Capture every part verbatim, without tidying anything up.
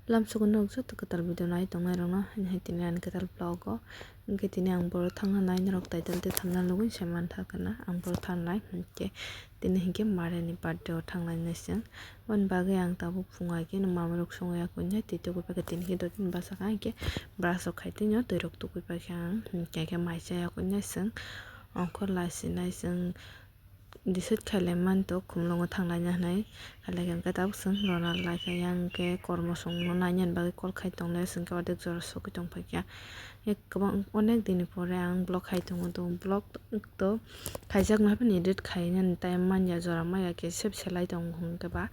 Lamsogo nok joto kwtal video nai tongnai rokno, haini hai tini ani kwtal vlog o. Hwnkhe tini ang boro thangna nai norok title tei thumbnail nugwi se manthar kana ang boro thangnai. Hwnkhe tini hinkhe Mariani birthday o thangnai nai chwng. Aboni bagwi ang tabuk phungo hai kheno mama rok songwi ya kuinai twi tugwi paikha, tini khe dotini bwsakha hinkhe brush rok khai tini twi rok tugwi paikha ang. Hwnkhe mai cha ya kuinai chwng ongkhor lai sinai chwng. Decide khailai manto khumlungo thanglaina hinwi. Khailai khe tabuk chwng rwna laikha, yang khe kormo songno naina bagwi call khai tonglai, chwng khe ordek jora sogwi tongphaikha. Kwbang onek dini pore ang vlog khai tongo, to vlog to khaijakno haphano edit khainani time manya, jora manya khe sep selai tongo hwnkhe ba.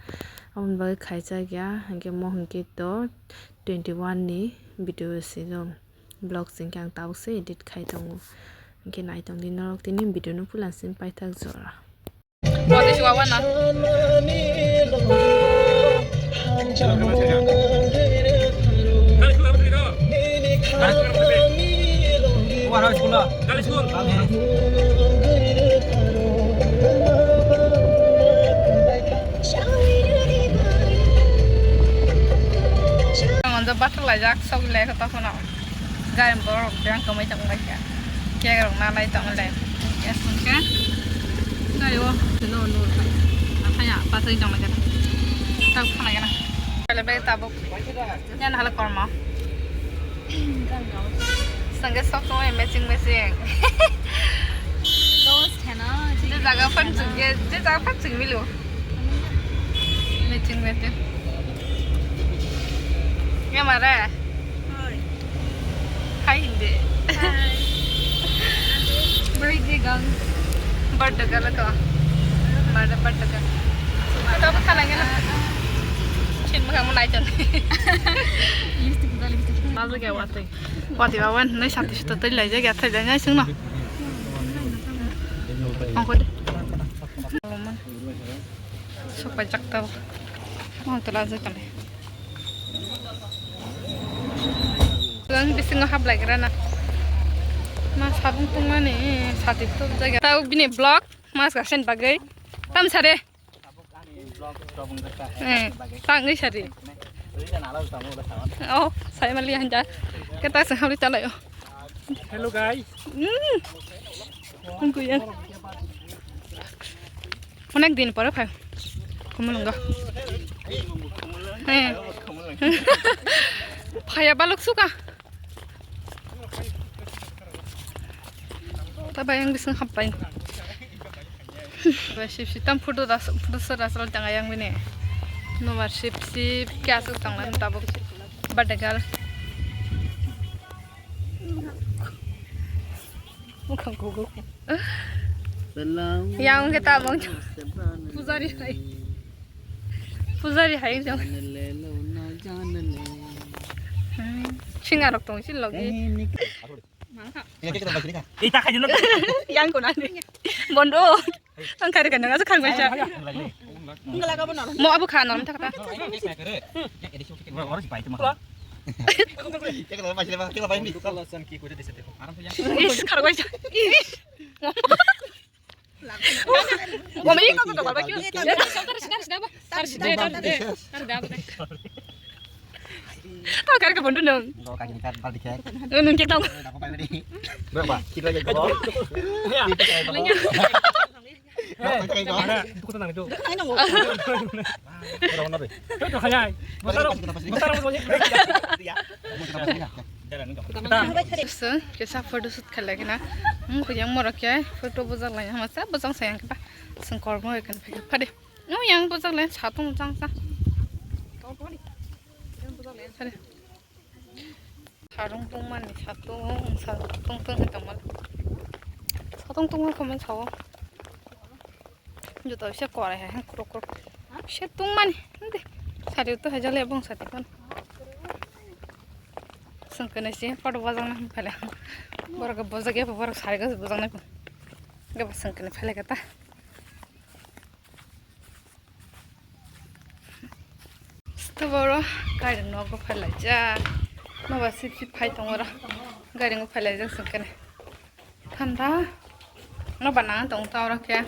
Aboni bagwi khaijakya, hwnkhe mo hwnkhe to twenty one ni video se do. Vlog se hwnkhe ang tabuk se edit khai tongo. Hwnkhe nai tongdi norok tini video no puila simi paithak jora. Ang bathak laijak, sok le kota phano. Gari borok beng kwmai tong bai kha. Cake rok nanai tong le. Yes, hwnkhe. Gari o no no thai. Athaya patwi tong le kha. Tak phana gana. Kale bai tabuk. Yan hala kormo. Sangge sok tong matching matching. Dos thena. Je jaga phan chungge, je jaga phan chungmilo. Matching matching. Nge mare? Hoi. Hai hindi. Hai. Birthday gang. Birthday gala ko. Birthday, birthday gala. Ito ko sana gana. Chin mo kamu naiton. Lipstick ko, lipstick. Mazo kya wati. Wati bawan nai santi sito tadi lai jaga tadi lai nai sungno. Ongko de. Sok pai jak tau. Mau tela aja kali. Ang bisingo hablaigrana. Ma sabung tongmani sati tubjak. Tau bini vlog mas gasen bagwi. Tam sare. Eh, tangwi sari. Oh, sai mali hanja. Kita sehali chalai oh. Hello guys. Hmm. Ang kuya. Onek din pore phai. Khumulwngo. He. Phaiya balok suka. Tabai ang bising hapai. Bai sip sip tam photo das, photo sot asal tang ayang bini. Nobar sip sip kya asal tang lan tabuk. Birthday girl. Bukhang kuku. Yang kita mong. Pujari hai. Pujari hai jong. Hmm. Singa rok tong si logi. Yang ko na. Bondo. Ang kare kan nang asa khang bai sa. Mo abu kha norm thakta. Is khar bai sa. Is. Mo mi ko to ba ki. Tar sida sida ba. Tar sida tar de. Tar da ba. Tau kar ka bondu nung. Lo ka jini kar bal dikhe. Nung ke tau. Dako pai beri. Berapa? Kita aja. Lenya. Itu kota nang itu. Ai nang. Ora ora be. Itu kaya. Besar. Besar. Jalan enggak. Sung, kisa photo shoot khalai kena. Hmm, kuyang morok ya, photo bujak lai, masa bujak sayang keba. Sung kormo ikan pake pade. No yang bujak lai, satung jang sa. Pade. Sarung tungmani satung, satung tung tungmani. Satung tungma kaman sao. Joto se korai hai, krok krok. Se tungmani. Ande. Sari to hajale bong sati kon. Sengkene si photo bojang na phale. Borok bojak ya, borok sari ga bojang na. Ga sengkene phale kata. Sto boro gari nogo phailaijak. Noba sip sip phai tongora. Gari ngo phailaijak sengkene. Thanda. Noba nang tong ta oro khe.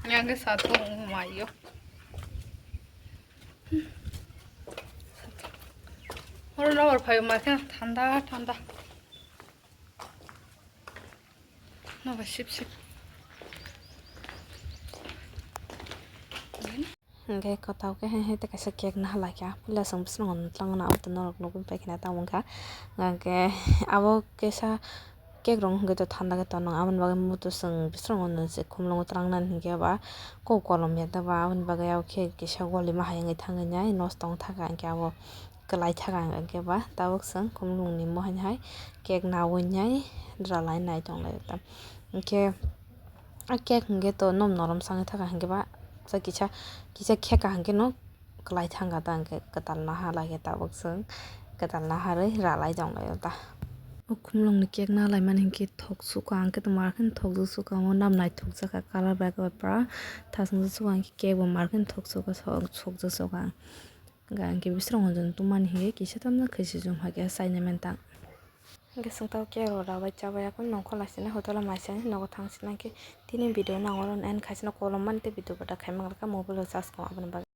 Yang ke satu mayo. Oro nokbar phaio ma khe thanda thanda. Nobar sip sip. Hingke kwtal khe hai hai tei kaisa cake naha lai kha. Puila chwng bwswk no twlang no abo norok nugwi paikha na tamo wngkha. Hingke abo kesa cake rok hingke to thanda khe tongo, aboni bagwi muitu chwng bwswk no khumlungo twlang nani hingke ba kok kolom ya da ba aboni bagwi abo khe kisa goli ma hai wngwi thangwi nai nosto wng thaka hingke abo. Kwlai thaka hingke ba tabuk chwng khumlungni mohai hai cake nawi nai ralai nai tong lai ta. Hingke a cake hingke to nom norom sangwi thaka hingke ba kisa, kisa, kisa kheka hingke no kwlai thangka ta hingke kwtal naha lai khe tabuk chwng kwtal naharwi ralai tong lai ta. O khumlungni cake na lai mani hingke thok suka hingke to mar khe thok suka o nam naithok jaka colour bai khe pura thasung suka hingke cake bo mar khe thok suka sok, sok suka. Hingke bwswk rok hwnjani tongmani hingke kisa tamjak khe se chum hai khe chainai mantang. Hingke chwng tabuk cake rok rabai chabai ya khe nongkhor lai sini hotel o mai sini nogo thang sini hingke tini video nang oro end khai sini kolom mani tei video bada khai manglak mobile o charge kong aboni bagwi.